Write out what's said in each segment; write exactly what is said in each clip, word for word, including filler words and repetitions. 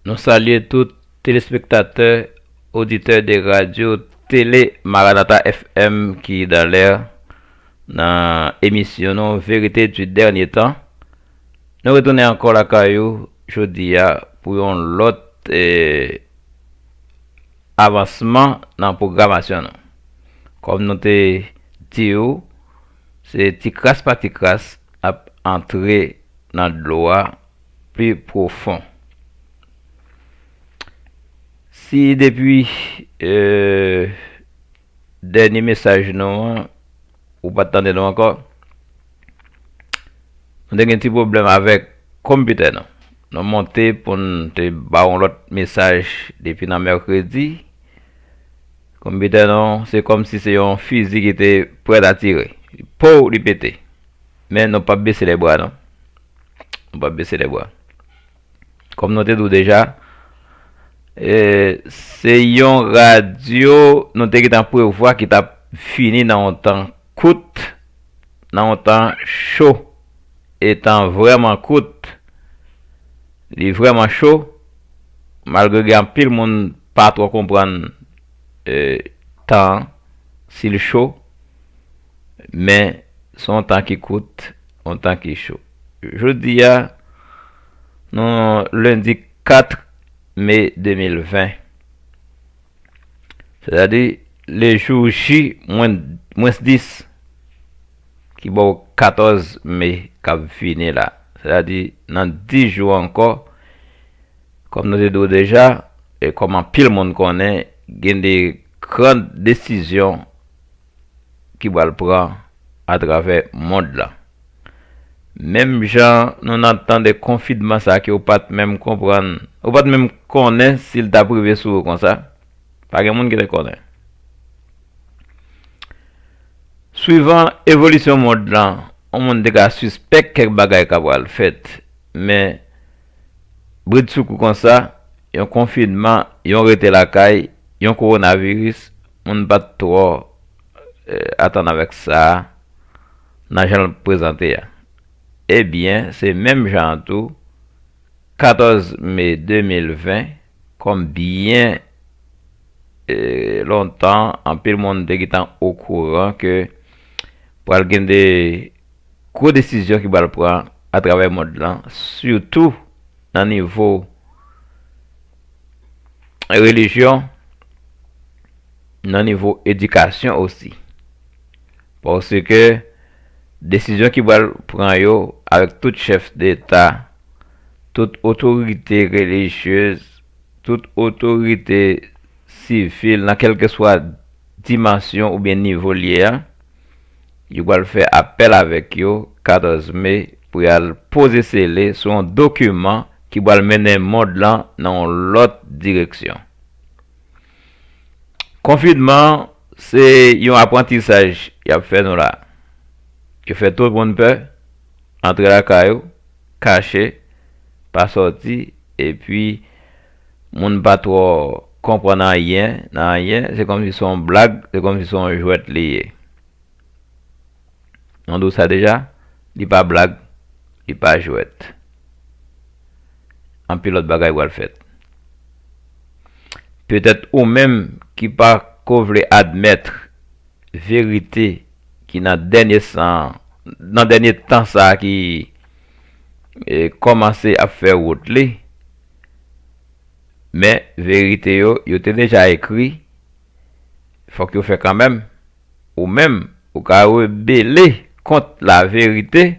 Nou salye tout telespektatè, oditè de radyo Tele Maranatha F M ki dan lè nan emisyon nou Vérité du Dernier Temps. Nou retounen ankò lakay ou jodi a pou yon lòt eh, avansman nan pwogramasyon nou. Kòm nou te di w, se ti kras pa ti kras ap antre nan dlo a pi pwofon. Si depi eh, dènye mesaj nou an, ou pa t tande nou ankò, nou te gen ti pwoblèm avèk konpitè nou. Nou monte pou n te ba w yon lòt mesaj depi nan mèkredi. Konpitè nou, se kòmsi se yon fizi ki te prèt a tire. Li pow, li pete. Men nou p ap bese lè bra, non. Nou p ap bese lè bra. Kòm nou te di w deja, eh, se yon radyo nou te gentan prevwa ki t ap fini nan yon tan kout, nan yon tan cho. E tan vrèman kout, li vrèman cho, malgre gen anpil moun pa twò konprann eh, tan an, si l cho, men se yon tan ki kout, yon tan ki cho. Jodi a, nou lendi kat me de mil ven, sètadi le jou J mwens dis, ki ba w katòz me k ap vini la. Sètadi nan dis jou ankò, kòm nou te di w deja, e kòm anpil moun konnen, gen de gran desizyon ki pral pran atravè mond lan. Menm jan nou nan tan de konfinman sa ke ou pa t menm konprann, ou pa t menm konnen si l t ap rive sou ou konsa. Pa gen moun ki te konnen. Swivan evolisyon mond lan, yon moun te ka sispèk kèk bagay ka pral fèt, men bridsoukou konsa, yon konfinman, yon rete lakay, yon kowonaviris, moun pa t twò eh, atann avèk sa a nan jan l prezante a. Ebyen, se menm jan an tou, katòz me de mil ven, kòm byen eh, lontan, anpil moun te gentan okouran ke pral gen de gwo desizyon ki pral pran atravè mond lan, sitou nan nivo relijyon, nan nivo edikasyon osi. Paske desizyon ki pral pran yo avèk tout chèf deta, tout otorite relijyez, tout otorite sivil nan kèlkeswa dimansyon oubyen nivo l ye a, yo pral fè apèl avèk yo katòz me pou y al poze sele sou yon dokiman ki pral mennen mond lan nan yon lòt direksyon. Konfinman an, se yon aprantisaj y ap fè nou la. Yo fè tout moun pè, antre lakay ou, kache, pa sòti, epi moun pa twò konprann anyen nan anyen, se kòmsi se yon blag, se kòmsi se yon jwèt li ye. Nou di w sa deja, li pa blag, li pa jwèt. Anpil lòt bagay pral fèt. Petèt ou menm ki pa ko vle admèt verite ki nan dènye san, nan dènye tan sa a ki eh, kòmanse ap fè wout li, men verite yo, yo te deja ekri, fòk yo fè kanmenm. Ou menm, ou ka rebele kont laverite,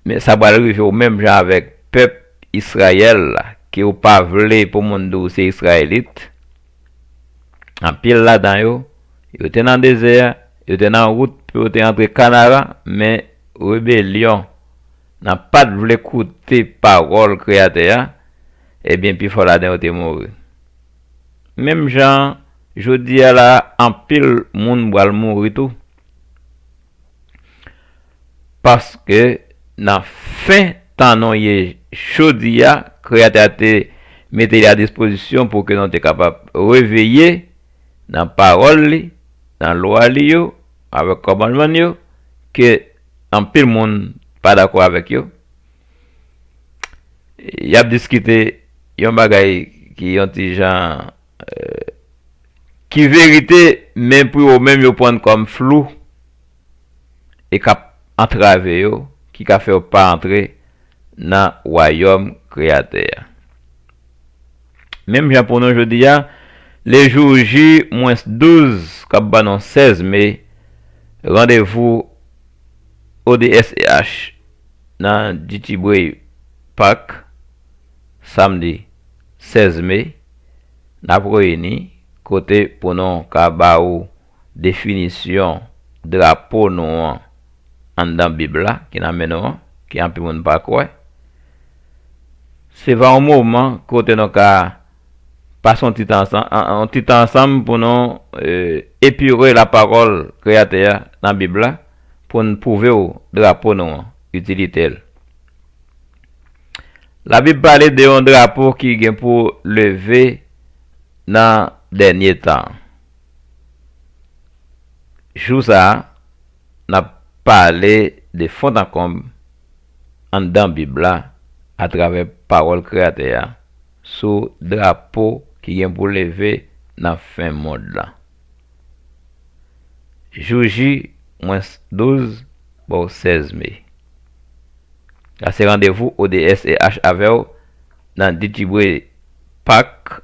men sa pral rive w menm jan avèk pèp Izrayèl la, ke w pa vle pou moun di w se Izrayelit. Anpil ladan yo, yo te nan dezè a, yo te nan wout pou yo te antre Kanara, men rebelyon, nan pa t vle koute pawòl Kreyatè a, ebyen, pifò ladan yo te mouri. Menm jan, jodi a la, anpil moun pral mouri tou. Paske nan fen tan nou ye jodi a, Kreyatè a te mete li a dispozisyon pou ke nou te kapab reveye nan pawòl li, nan lwa li yo, avèk kòmandman l yo, ke anpil moun pa dakò avèk yo. Y ap diskite yon bagay ki yon ti jan, eh, ki verite, men pou yo menm yo pran kòm flou e k ap antrave yo, ki ka fè yo pa antre nan wayòm Kreyatè a. Menm jan pou nou jodi a, le jou J mwens douz k ap ban nou sèz me, randevou O D S E H nan Duty Bray Park, samdi sèz me, n ap reyini kote pou nou ka ba ou definisyon drapo nou an anndan Bib la, ki nan men nou an, ke anpil moun pa kwè. Se va yon moman kote nou ka pase yon ti tan ansanm, yon ti tan ansanm pou nou, eh, epire lapawòl Kreyatè a nan Bib la, pou n pwouve w drapo nou an, itilite l. Labib pale de yon drapo ki gen pou leve nan dènye tan. Jou sa a, n ap pale de fon an konb anndan Bib la, atravè pawòl Kreyatè a, sou drapo ki gen pou leve nan fen mond lan. Jou J mwens douz ba w sèz me. Sa se randevou O D S E H avè w nan Duty Bray Park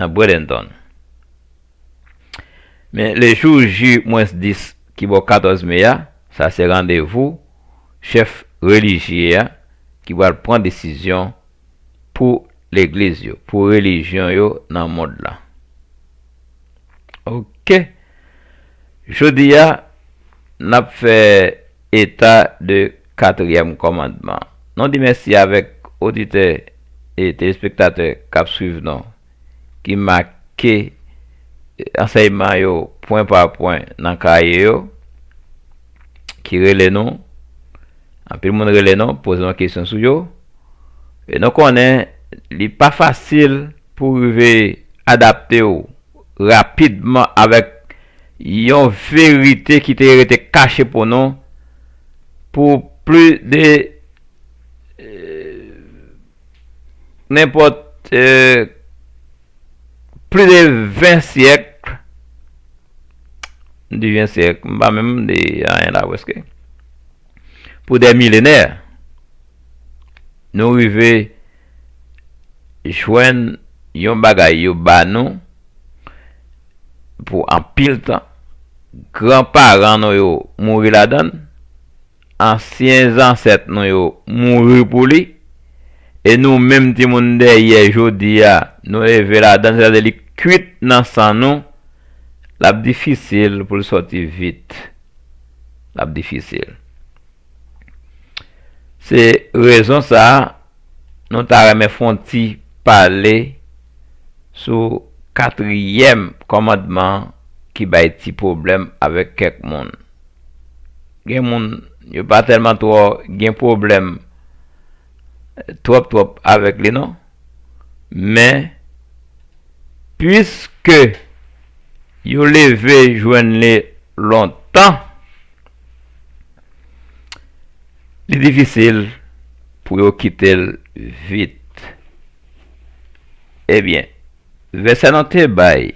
nan Bradenton. Men le jou J mwens dis ki ba w katòz me a, sa se randevou chèf relijye a ki pral pran desizyon pou legliz yo, pou relijyon yo nan mond lan. Oke. Jodi a, n ap fè eta de katriyèm kòmandman. Nou di mèsi avèk oditè e telespektatè k ap swiv nou, ki make ansèyman yo pwen pa pwen nan kaye yo, ki rele nou. Anpil moun rele nou, poze yon kesyon sou yo. E nou konnen li pa fasil pou w rive adapte w rapidman avèk yon verite ki te rete kache pou nou pou plis de, eh, nenpòt, eh, plis de ven syèk. M di ven syèk, m pa menm di anyen la prèske. Pou dè milenè, nou rive jwenn yon bagay yo ba nou pou anpil tan. Granparan nou yo mouri ladan l, ansyen zansèt nou yo mouri pou li, e nou menm timoun dèyè jodi a, nou leve ladan l, sètadi li kwit nan san nou, l ap difisil pou l sòti vit. L ap difisil. Se rezon sa a, nou ta renmen fè yon ti pale sou katriyèm kòmandman ki bay ti pwoblèm avèk kèk moun. Gen moun, yo pa tèlman twò gen pwoblèm twòp twòp avèk li non, men piske yo leve jwenn li lontan, li difisil pou yo kite l vit. Ebyen, vèsè nou te bay,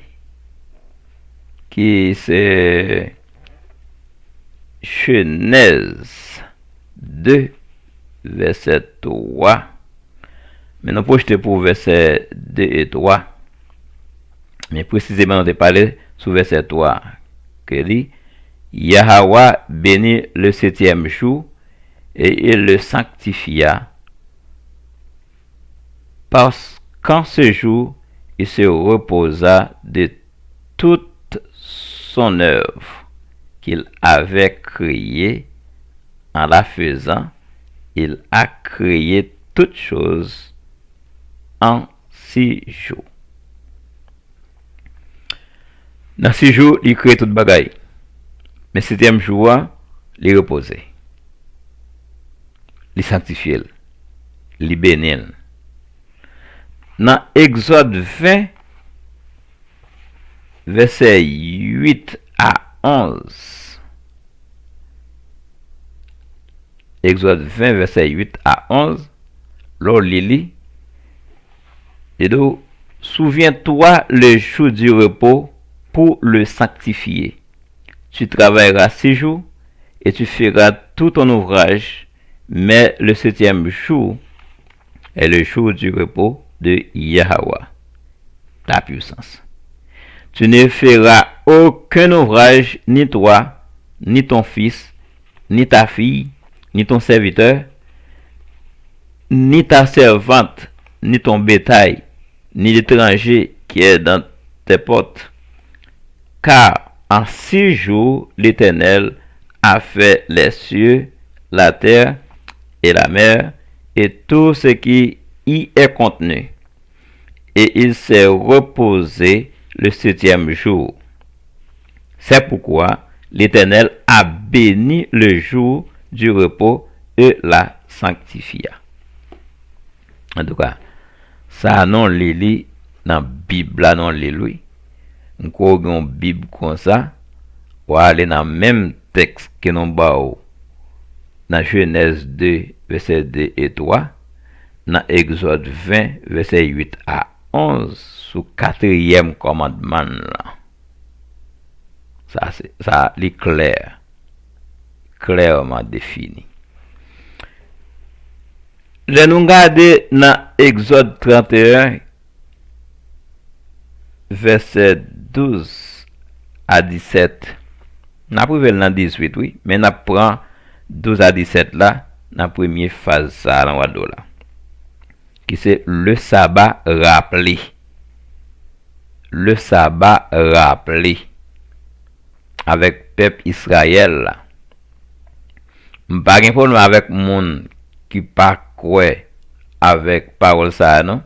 ki se Jenèz de, vèsè twa, men nou pwojte pou vèsè de e twa. Men presizeman, nou te pale sou vèsè twa, ke li, Yahawah bénit le septième jour et il le sanctifia, parce qu'en ce jour il se reposa de toute son œuvre qu'il avait créée. En la faisant, il a créé toutes choses en six jours. Nan sis jou, li kreye tout bagay. Men setyèm jou a, li repoze. Li sanktifye l. Li beni l. Nan Egzòd ven, vèsè uit a onz. Egzòd ven, vèsè uit a onz, lè w li li, Li di w, souviens-toi le jour du repos pour le sanctifier. Tu travailleras six jours et tu feras tout ton ouvrage, mais le septième jour est le jour du repos de Yahweh, ta puissance. Tu ne feras aucun ouvrage, ni toi, ni ton fils, ni ta fille, ni ton serviteur, ni ta servante, ni ton bétail, ni l'étranger qui est dans tes portes. Car en six jours, l'Éternel a fait les cieux, la terre et la mer, et tout ce qui y est contenu. Et il s'est reposé le septième jour. C'est pourquoi l'Éternel a béni le jour du repos et l'a sanctifié. Antouka, sa nou li li nan Bib la, nou li l wi. M kwè w gen yon Bib konsa, w a ale nan menm tèks ke nou ba w nan Jenèz de, vèsè de e twa, nan Egzòd ven, vèsè uit a onz, sou katriyèm kòmandman l lan. Sa, se, sa, li klè, klèman defini. Lè nou gade nan Egzòd tranteyen, vèsè douz a disèt, n ap rive l nan dizuit, wi, men n ap pran douz a disèt la, nan premye faz sa a, nan wadlo la, ki se le saba raple. Le saba raple avèk pèp Izrayèl la. M pa gen pwoblèm avèk moun ki pa kwè avèk pawòl sa a, non.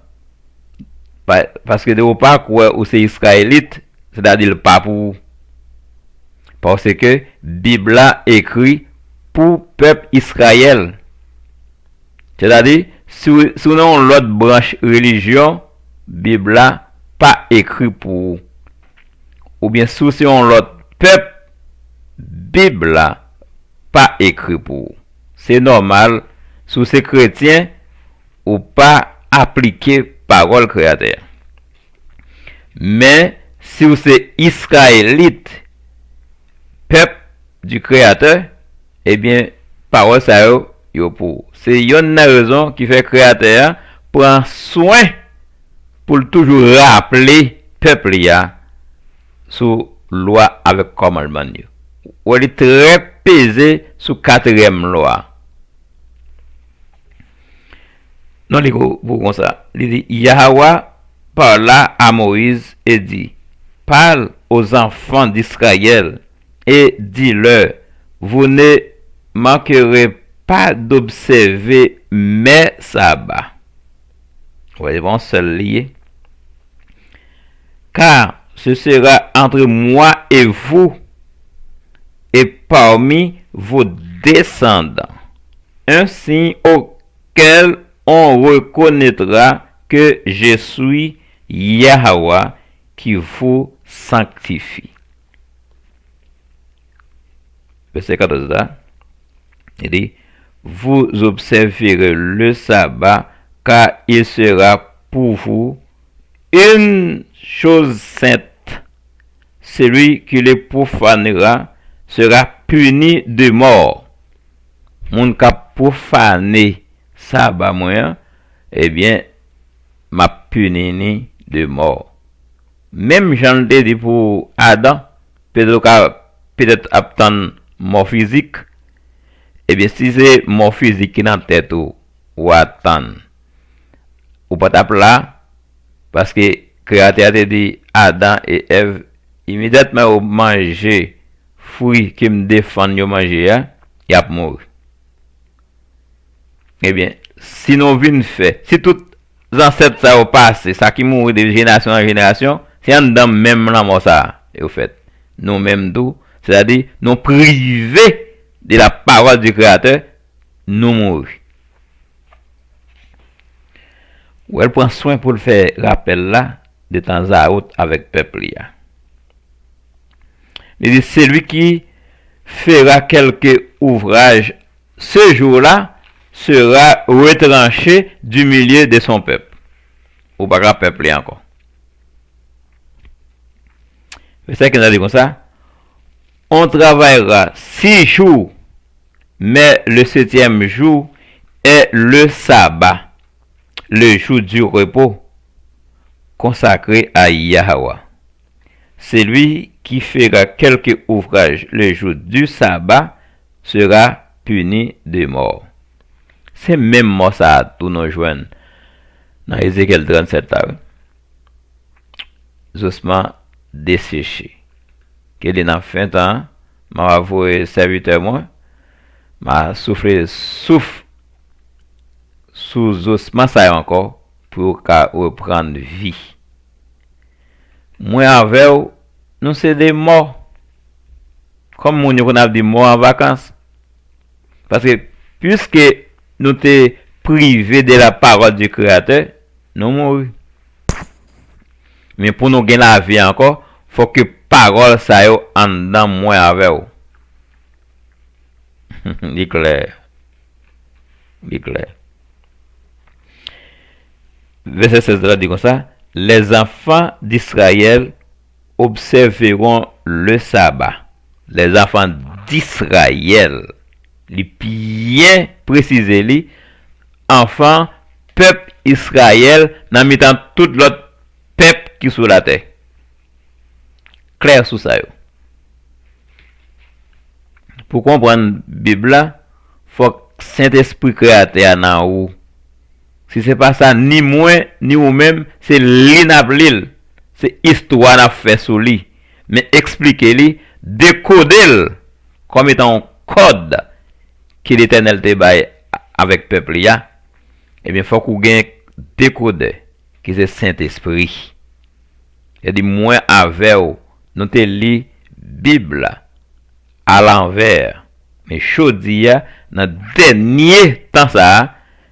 Pa, paske de ou pa kwè ou se Izrayelit, sètadi l pa pou ou. Paske Bib la ekri pou pèp Izrayèl. Sètadi, si w, si w nan yon lòt branch relijyon, Bib la pa ekri pou ou. Oubyen si w se yon lòt pèp, Bib la pa ekri pou ou. Se nòmal, si w se kretyen, ou pa aplike pawòl Kreyatè a. Men, si w se Izrayelit, pèp du Créateur, ebyen, pawòl sa yo, yo pou ou. Se yonn nan rezon ki fè Kreyatè a pran swen pou l toujou raple pèp li a sou lwa avèk kòmandman l yo. Ou wè, li trè peze sou katriyèm lwa. Non, li pou, pou konsa. Li di, Yahweh parla à Moïse et dit, parle aux enfants d'Israël et dis-leur, vous ne manquerez pas d'observer mes sabbats. Wè, se pa yon sèl li ye. Car ce sera entre moi et vous et parmi vos descendants un signe auquel on reconnaîtra que je suis Yahweh qui vous sanctifie. Vèsè katòz la, li di, vous observerez le sabbat, car il sera pour vous une chose sainte. Celui qui le profanera sera puni de mort. Moun k ap pwofane saba mwen an, ebyen, m ap pini ni de mò. Menm jan l te di pou Adan, petèt ou ka petèt ap tann mò fizik. Ebyen, si se mò fizik ki nan tèt ou, w a tann, ou pa t ap la, paske Kreyatè a te di Adan e Èv, imedyatman yo manje fwi ke m defann yo manje a, y ap mouri. Ebyen, si nou vin fè, si tout zansèt sa yo pase, sa ki mouri de jenerasyon an jenerasyon, se anndan menm lanmò sa a yo fèt. Nou menm tou, sètadi, nou prive de la parole du Créateur, nou mouri. Ou wè, l pran swen pou l fè rapèl la de tanzawot avèk pèp li a. Li di, celui qui fera quelque ouvrage ce jour-là sera retranché du milieu de son peuple. ou pa ka pèp li ankò. Vèsè kenz la di konsa, On travaillera six jours, mais le septième jour est le sabbat, le jour du repos consacré à Yahweh. Celui qui fera quelque ouvrage le jour du sabbat sera puni de mort. Se menm mò sa a tou nou jwenn nan Ezekyèl trannsèt la, wi. Zosman deseche. Ke li nan fen tan an, m a voye sèvitè mwen, m a soufle souf sou zosman sa yo ankò pou yo ka reprann vi. Mwen avè w, nou se de mò. Kòm moun yo konn ap di mò an vakans. Paske, piske nou te prive de la parole du Créateur, nou mouri. Men pou nou gen lavi ankò, fòk ke pawòl sa yo anndan mwen avè w. Li klè. Li klè. Vèsè sèz la di konsa, Les enfants d'Israël observeront le sabbat. Les enfants d'Israël. Li byen presize li, anfan pèp Izrayèl nan mitan tout lòt pèp ki sou latè. Klè sou sa yo. Pou konprann Bib la, fòk Sentespri Kreyatè a nan ou. Si se pa sa, ni mwen, ni ou menm, se li n ap li l. Se istwa n ap fè sou li. Men eksplike li, dekode l kòm etan yon kòd ke Letènèl te bay avèk pèp li a, ebyen, fòk ou gen dekodè, ki se Sentespri. Li di, mwen avè w, nou te li Bib la alanvè. Men jodi a, nan dènye tan sa a,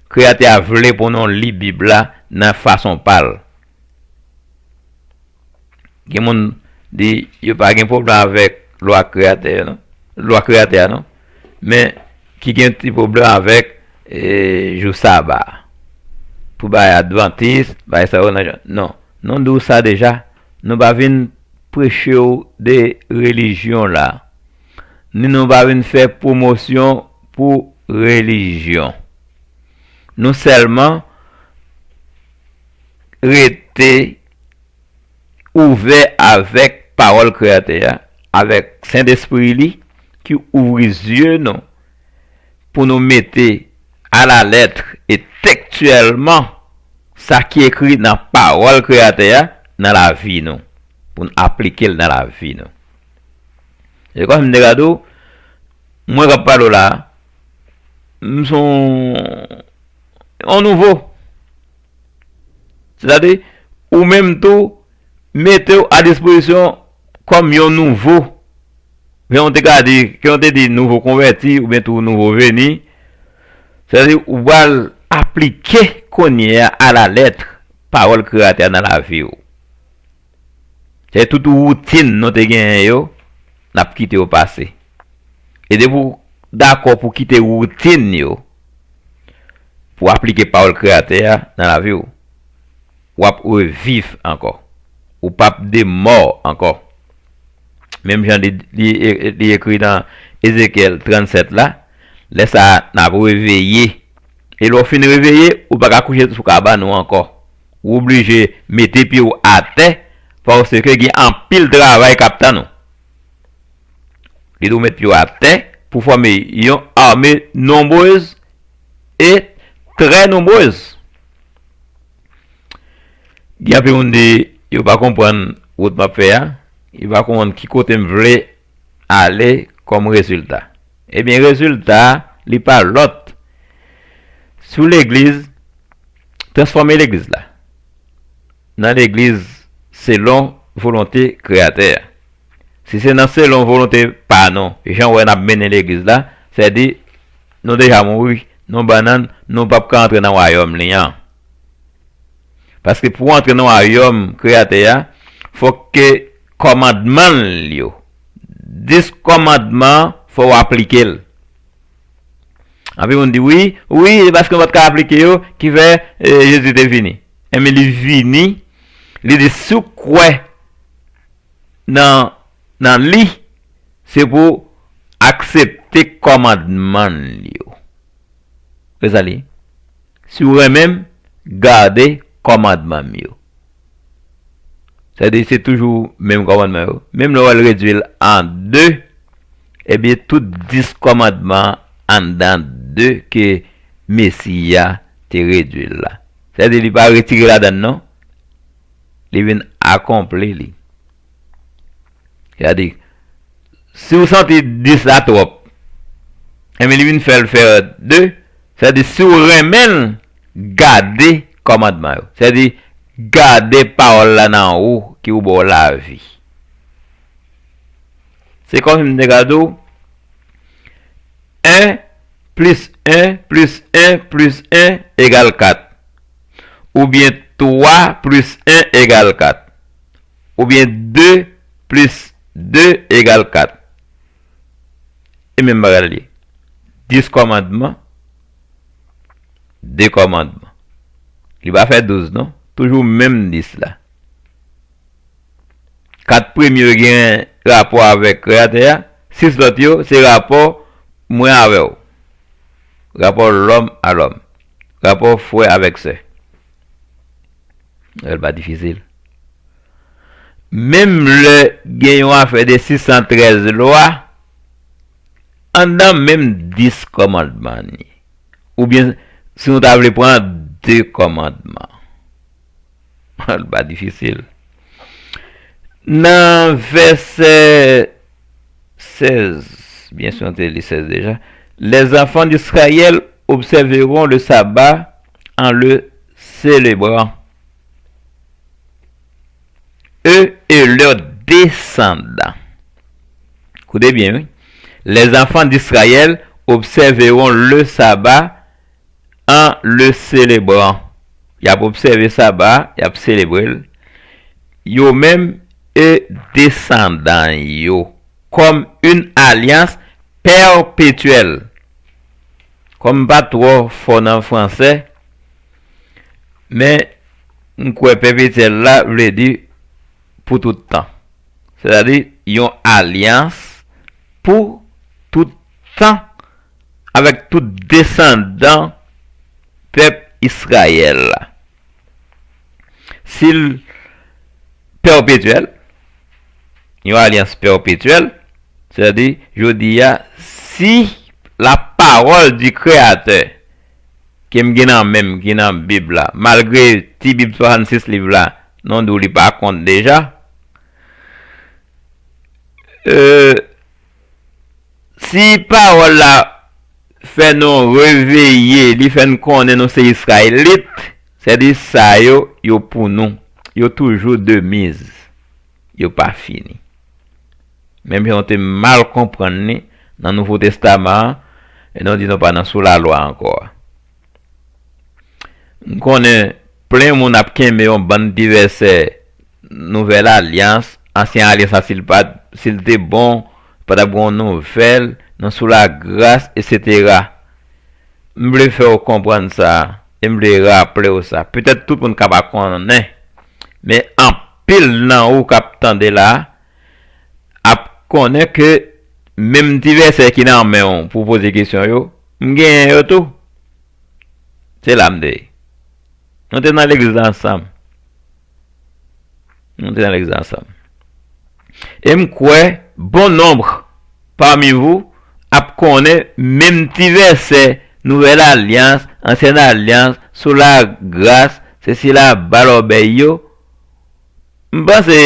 Kreyatè a vle pou nou li Bib la nan fason pa l. Gen moun di yo pa gen pwoblèm avèk lwa Kreyatè a non. Lwa Kreyatè a non. Men ki gen ti pwoblèm avèk e, jou Saba. Pou bay Advantis, bay sa yo nan jan. Non. Nou di w sa deja. Nou pa vin preche w de relijyon la. Ni nou pa vin fè pwomosyon pou relijyon. Nou sèlman rete ouvè avèk pawòl Kreyatè a, avèk Sentespri li ki ouvri zye nou pou nou mete alalèt e tekstyèlman sa ki ekri nan pawòl Kreyatè a nan lavi nou, pou n aplike l nan lavi nou. E kòm m te ka di w, mwen k ap pale w la, m se yon, yon nouvo. Sètadi, ou menm tou, mete w a dispozisyon kòm yon nouvo. Jan w te ka di, ke w te di nouvo konvèti oubyen tou nouvo veni. Sètadi, ou pral aplike kounye a alalèt pawòl Kreyatè a nan lavi w. Se tout woutin nou te genyen yo, n ap kite yo pase. E depi w dakò pou kite woutin yo, pou w aplike pawòl Kreyatè a nan lavi w, w ap reviv ankò. Ou p ap de mò ankò. Menm jan li, li, li ekri nan Ezekyèl trannsèt la, lè sa a, n ap reveye. E lè w fin reveye, ou pa ka kouche sou kabann ou ankò. Ou oblije mete pye w atè, paske gen anpil travay k ap tann ou. Li di w met pye w atè pou fòme yon ame nonbrez e trè nonbrez. Gen anpil moun di, yo pa konprann wout m ap fè a, yo pa konprann ki kote m vle ale kòm rezilta. Ebyen, rezilta a, li pa lòt. Si w legliz, transfòme legliz la. Nan legliz selon volonte Kreyatè a. Si se nan selon volonte pa nou, jan w wè n ap mennen legliz la, sètadi nou deja mouri, nou bannann, nou p ap ka antre nan wayòm li an. Paske pou w antre nan wayòm Kreyatè a, fòk ke kòmandman l yo, dis kòmandman, fò w aplike l. Anpil moun di, wi, wi, se paske nou pa t ka aplike yo ki fè e, Jezi te vini. Enben, li vini, li di, si w kwè nan, nan li, se pou w aksepte kòmandman l yo. Se sa li. Si w renmen m, gade kòmandman m yo. Sa vle di se toujou menm kòmandman yo. Menm lè w al redui l an de, ebyen, tout dis kòmandman anndan de ke Mesi a te redui l la. Sa vle di li pa retire ladann non. Li vin akonpli li. Sa vle di, si w santi dis la twòp, enben li vin fè l fè de, sa vle di si w renmen l, gade kòmandman yo. Sa vle di, gade pawòl la nan ou ki pou ba w lavi. Se kòmsi m te ka di w, en plis en plis en plis en egal kat. Oubyen twa plis en egal kat. Oubyen de plis de egal kat. E menm bagay la li ye. Dis kòmandman, de kòmandman. Li pa fè douz non. Toujou menm dis la. Kat premye yo gen rapò avèk Kreyatè a, sis lòt yo se rapò mwen avè w. Rapò lòm a lòm. Rapò frè avèk sè. Rèl pa difisil. Menm lè gen yon afè de sis san trèz lwa, anndan menm dis kòmandman ni. Oubyen, si nou ta vle pran de kòmandman. L pa difisil. Nan vèsè sèz, byen si nou te li sèz deja, les enfants d'Israël observeront le sabbat en le célébrant, eux et leurs descendants. Koute byen, wi. Les enfants d'Israël observeront le sabbat en le célébrant. Y ap obsève saba a, y ap selebre l. Yo menm e desandan yo, comme une alliance perpétuelle. Kòm m pa twò fò nan fransè, men m kwè pèpetyèl la vle di pou tout tan. Sètadi, yon alyans pou tout tan avèk tout desandan pèp Izrayèl la. Si l pèpetyèl, yon alyans pèpetyèl, sètadi, jodi a, si la parole du Créateur ke m gen nan men m, ki nan Bib la, malgre ti Bib swasannsis liv la, nou di w li pa kont deja, e, si pawòl la fè nou reveye, li fè n konnen nou se Izrayelit, sètadi sa yo, yo pou nou. Yo toujou de miz. Yo pa fini. Menm jan nou te mal konprann li nan Nouvo Testaman an, e nou di nou pa nan sou lalwa ankò a. M konnen plen moun ap kenbe yon bann ti vèsè Nouvèl Alyans, Ansyen Alyans la, si l pa t, si l te bon, pa t ap gen yon nouvèl, nou sou lagras, etsetera. M vle fè w konprann sa, e m vle raple w sa. Petèt tout moun ka pa konnen, men anpil nan ou k ap tande la, ap konnen ke menm ti vèsè ki nan men w pou w poze kesyon yo, m genyen yo tou. Se la m te ye. Nou te nan legliz la ansanm. Nou te nan legliz la ansanm. E m kwè, bon nonb pami vou ap konnen menm ti vèsè Nouvèl Alyans, Ansyen Alyans, sou lagras, sesi la, ba lòbèy yo. M panse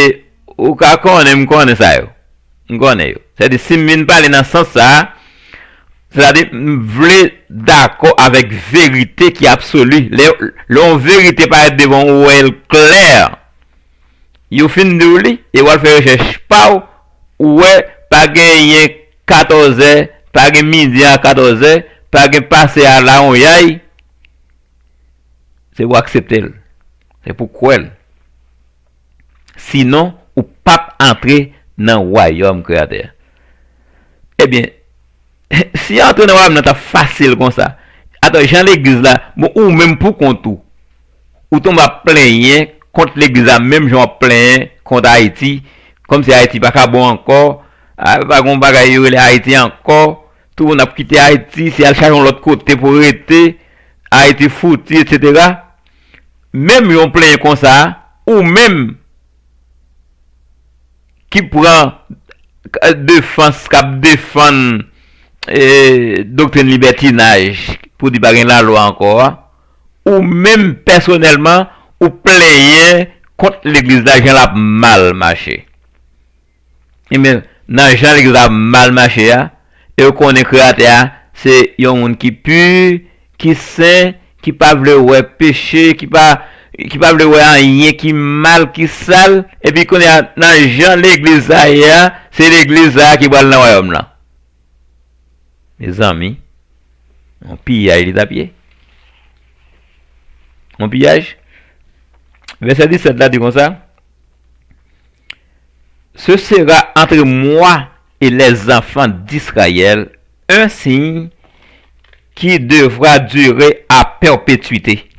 ou ka konnen, m konnen sa yo. M konnen yo. Sètadi, si m vin pale nan sans sa a, sètadi, m vle dakò avèk verite ki absoli. Lè, lè yon verite parèt devan w, ou wè l klè. Yo fin di w li, e w al fè rechèch pa w, ou wè pa genyen katòzè, pa gen midi a katòzè, pa gen pase a lawonyay, se pou w aksepte l. Se pou w kwè l. Sinon, ou p ap antre nan wayòm Kreyatè a. Ebyen, si antre nan wayòm nan t ap fasil konsa, atò, jan legliz la, bon, ou menm pou kont ou, ou tonbe ap plenyen kont legliz la, menm jan w ap plenyen kont Ayiti, kòmsi Ayiti pa ka bon ankò, a, pa gen yon bagay yo rele Ayiti ankò, tout moun ap kite Ayiti, se al chache yon lòt kote pou rete, Ayiti fouti, etsetera. Menm jan w plenyen konsa, ou menm ki pran, eh, defans, k ap defann, eh, doktrin libètinaj pou di pa gen lalwa ankò a, ou menm pèsonèlman, ou plenyen kont legliz la, jan l ap mal mache. Ebyen, nan jan legliz la mal mache a, e yo konnen Kreyatè a se yon moun ki pi, ki sen, ki pa vle wè peche, ki pa, ki pa vle wè anyen ki mal, ki sal, epi kounye a, nan jan legliz sa ye a, se legliz sa a ki pral nan wayòm lan. Mezanmi, yon piyaj li t ap ye. Yon piyaj. Vèsè disèt la di konsa, Ce sera entre moi et les enfants d'Israël un signe qui devra durer à perpétuité.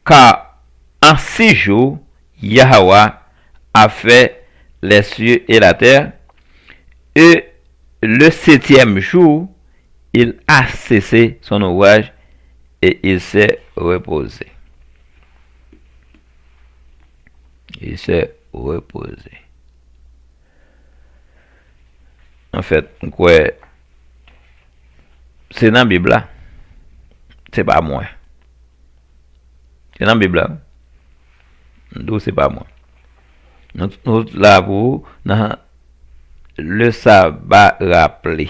Car en six jours, Yahweh a fait les cieux et la terre, et le septième jour, il a cessé son ouvrage et il s'est reposé. Il s'est reposé. Anfèt, m kwè se nan Bib la. Se pa mwen. Se nan Bib la. M di w se pa mwen. Nou, nou la pou nan le sabbat rappelé.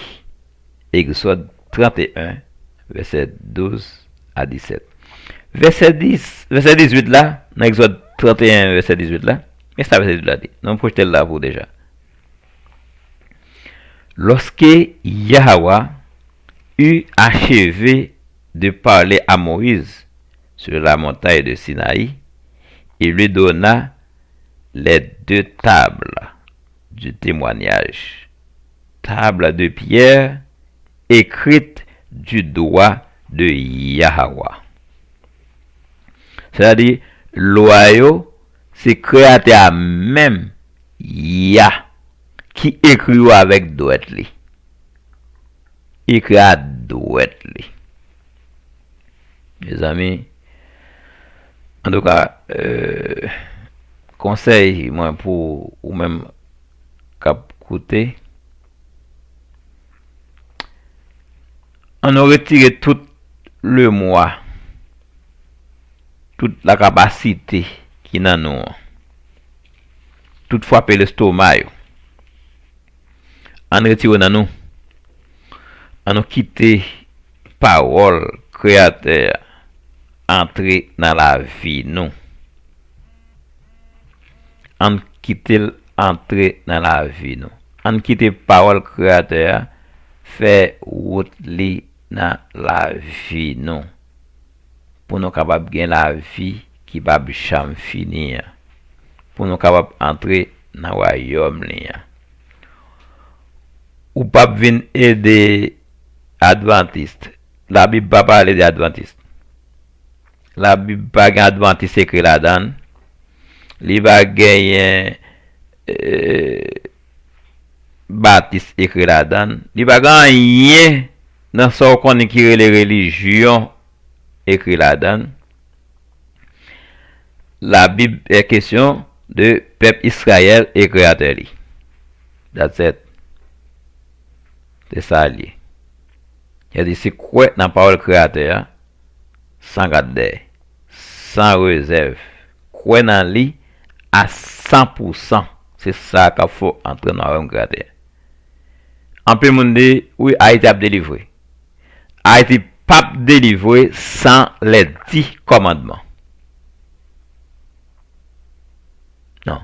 Egzòd trannteyen, vèsè douz a disèt. Vèsè dis, vèsè dizuit la, nan Egzòd trannteyen, vèsè dizuit la, men sa vèsè dizuit la di. Nou pwojte l la pou deja. Lorsque Yahweh eut achevé de parler à Moïse sur la montagne de Sinaï, il lui donna les deux tables du témoignage, table de pierre écrite du doigt de Yahweh. Sètadi, lwa yo, se Kreyatè a menm, Yah, ki ekri yo avèk dwèt li. Ekri a dwèt li. Mezanmi, antouka, euh, konsèy mwen pou ou menm k ap koute, ann nou retire tout le moi, tout lakapasite ki nan nou an, tout frape lestoma yo. Ann retire yo nan nou. Ann nou kite pawòl Kreyatè a antre nan lavi nou. Ann kite l antre nan lavi nou. Ann kite pawòl Kreyatè a fè wout li nan lavi nou. Pou nou kapab gen lavi ki p ap janm fini an, pou nou kapab antre nan wayòm li an. Ou p ap vin ede advantis. Labib pa pale de advantis. Labib pa gen advantis ekri ladan l. Li pa genyen, eh, batis ekri ladan l. Li pa gen anyen nan sa w konnen ki rele relijyon ekri ladan l. Labib est question de pèp Izrayèl e Kreyatè li. That's it. Se sa l ye. Sètadi se kwè nan pawòl Kreyatè a, san gad dèyè, san rezèv. Kwè nan li a san pou san. Se sa k ap fè w antre nan wayòm Kreyatè a. Anpil moun di, wi, Ayiti ap delivre. Ayiti p ap delivre san les dix commandements. Non.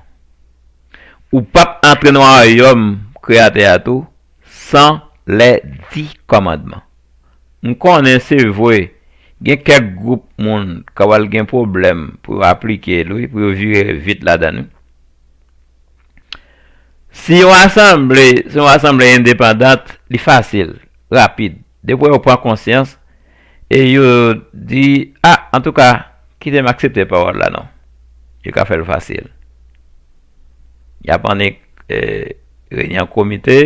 Ou p ap antre nan wayòm Kreyatè a tou san les dix commandements. M konnen se vre, gen kèk gwoup moun k ap al gen pwoblèm pou yo aplike l, wi, pou yo vire vit ladan l, wi. Si yon asanble, se yon asanble endepandant, li fasil, rapid. Depi yo pran konsyans, e yo di, a, antouka, Kite m aksepte pawòl la non. Yo ka fè l fasil. Y ap annik, eh, reyinyon komite,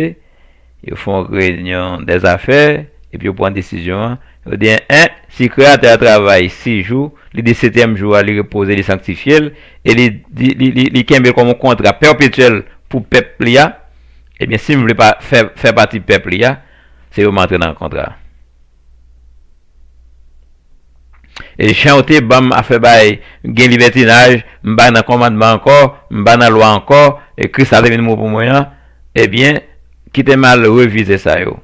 yo fè yon reyinyon dèzafè, epi yo pran desizyon an. Yo di, en, si Kreyatè a travay sis jou, li di setyèm jou a, li repoze, li sanktifye l, e li, li, li, li, li kenbe l kòm yon kontra pèpetyèl pou pèp li a, ebyen, si m vle pa fè, fè pati pèp li a, se pou m antre nan kontra a. E jan yo te ban m afè bay gen libètinaj, m pa nan kòmandman ankò, m pa nan lwa ankò, e Kris la te vin mouri pou mwen an, ebyen, kite m al revize sa yo.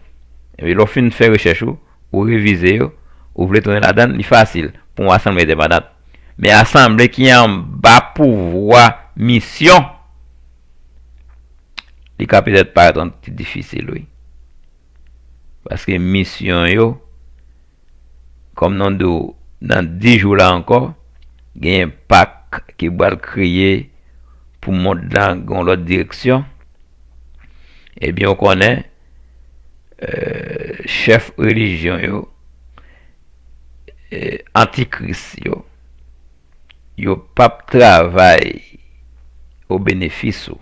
Epi lè w fin fè rechèch ou, ou revize yo, ou vle tounen ladan l, li fasil pou yon asanble endepandan. Men asanble ki anba pouvwa misyon, li ka petèt parèt yon ti difisil, wi. Paske misyon yo, kòm nou di w, nan dis jou la ankò, genyen pak ki pral kreye pou mond lan gen yon lòt direksyon. Ebyen, ou konnen, eh, chèf relijyon yo, eh, antikris yo, yo p ap travay o benefis ou.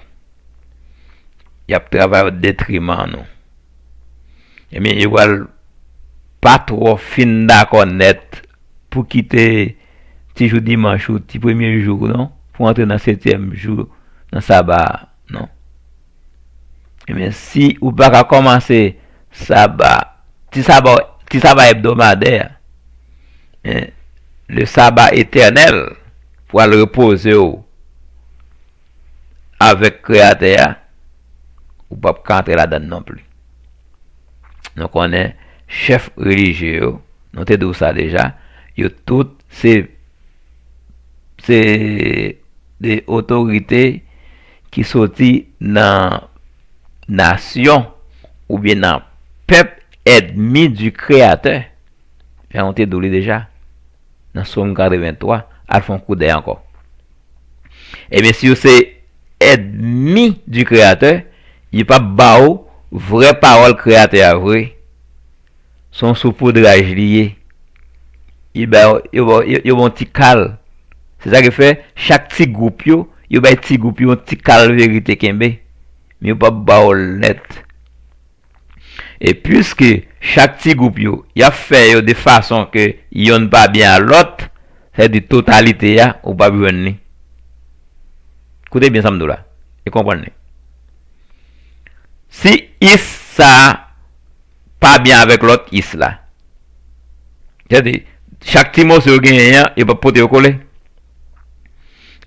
Y ap travay o detriman nou. Ebyen, yo pral pa twò fin dakò nèt pou kite ti jou dimanch ou, ti premye jou, non, pou antre nan setyèm jou nan saba a, non. Ebyen, si ou pa ka kòmanse saba, ti saba, ti saba ebdomadè a, en, le saba etènèl, pou al repoze w avèk Kreyatè a, ou p ap ka antre ladan l non pli. Nou konnen chèf relijye yo, nou te di w sa deja, yo tout se, se de otorite ki soti nan nasyon oubyen nan pèp ènmi di Kreyatè. Jan nou te di w li deja, nan Sòm katrevenntwa, al fè yon koudèy ankò. Ebyen, si yo se ènmi di Kreyatè, yo p ap ba w vrè pawòl Kreyatè a vre. Se yon soupoudraj li ye. Yo ba, yo ba, yo, yo ba w ti kal. Se sa ki fè, chak ti gwoup yo, yo bay ti gwoup yo yon ti kal verite kenbe. Men yo p ap ba w l nèt. E piske chak ti gwoup yo, y ap fè yo de fason ke yonn pa byen a lòt, sa vle di totalite a, ou p ap jwenn li. Koute byen sa m di w la, e konprann li. Si is sa a pa byen avèk lòt is la, sa vle di, chak ti moso yo genyen an, yo p ap pote yo kole.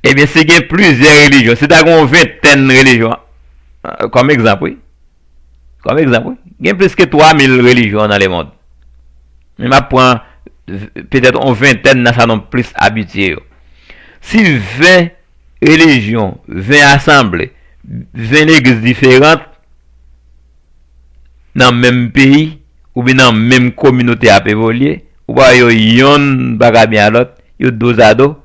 Ebyen, si gen plizyè relijyon, si ta gen yon ventèn relijyon, kòm egzanp, wi, Kòm egzanp, wi, gen plis ke twa mil relijyon nan lemonn. Men m ap pran v-, petèt yon ventèn nan sa nou plis abitye yo. Si ven relijyon, ven asanble, ven legliz diferan nan menm peyi, oubyen nan menm kominote ap evolye, ou pa wè yo yonn pa ka byen a lòt, yo dozado,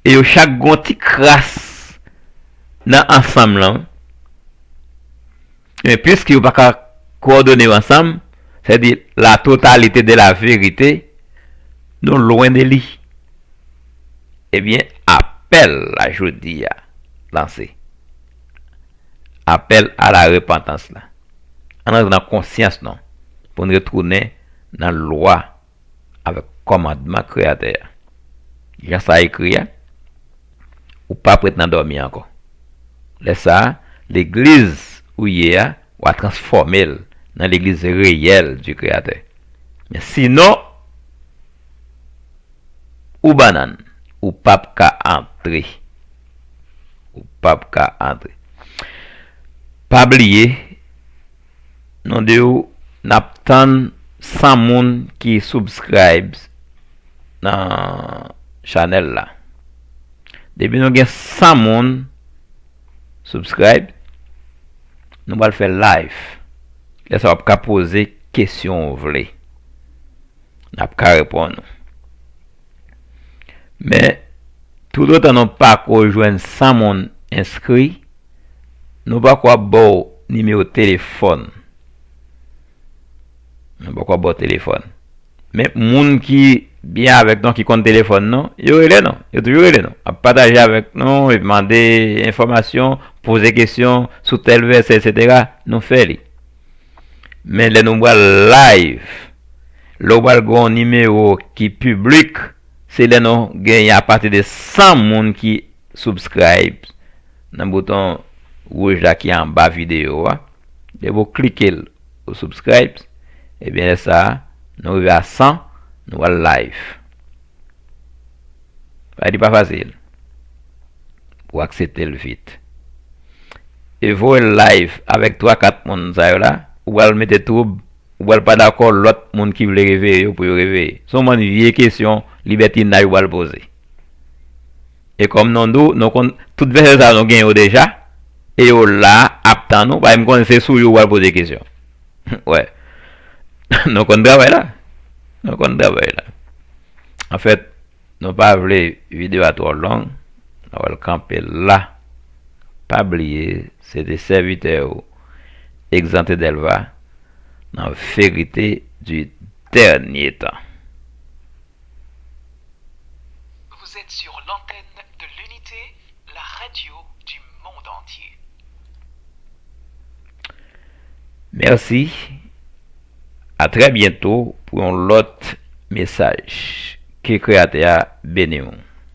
e yo chak gen yon ti kras nan ansanm lan, wi. Men piske yo pa ka kowòdone yo ansanm, sètadi la totalité de la vérité, nou lwen de li. Ebyen, apèl la jodi a lanse. Apèl a la repantans la. Ann antre nan konsyans nou pou n retounen nan lwa avèk kòmandman Kreyatè a. Jan sa ekri a, ou p ap ret nan dòmi ankò. Lè sa a, legliz ou ye a, w a transfòme l nan legliz reyèl di Kreyatè. Men sinon, ou bannann, ou p ap ka antre. Ou p ap ka antre. Pa bliye, nou di w, n ap tann san moun ki subscribe nan chanèl la. Depi nou gen san moun subscribe, nou pral fè live. Lè sa w ap ka poze kesyon w vle. N ap ka reponn ou. Men, toutotan nou pako jwenn san moun enskri, nou pako ap ba w nimewo telefòn. Nou pako ap ba w telefòn. Men, moun ki byen avèk nou, ki konn telefòn nou, yo rele nou. Yo toujou rele nou. Ap pataje avèk nou, epi mande enfòmasyon, poze kesyon sou tèl vèsè, etsetera. Nou fè li. Men lè nou pral live, lè w pral gen yon nimewo ki piblik, se lè nou genyen apati de san moun ki subscribe nan bouton wouj la ki anba videyo a. Depi w klike l, ou subscribe, ebyen lè sa a, nou rive a san, nou pral live. Sa vle di pa fasil pou w aksepte l vit. E voye l live avèk twa kat moun sa yo la, ou pral mete twoub, ou pral pa dakò lòt moun ki vle reveye yo pou yo reveye. Se yon bann vye kesyon libètinaj ou pral poze. E kòm nou di w, nou konn tout vèsè sa yo nou gen yo deja, e yo la ap tann ou, paske m konnen se sou yo ou pral poze kesyon. Wè. Nou konn travay la. Nou konn travay la. Anfèt, nou pa vle videyo a twò long. Nou pral kanpe la. Pa bliye, se te sèvitè ou, Exante Delva, nan Vérité du Dernier Temps. Vous êtes sur l'antenne de l'Unité, la radio du monde entier. Mèsi. A trè byento pou yon lòt mesaj. Ke Kreyatè a beni w.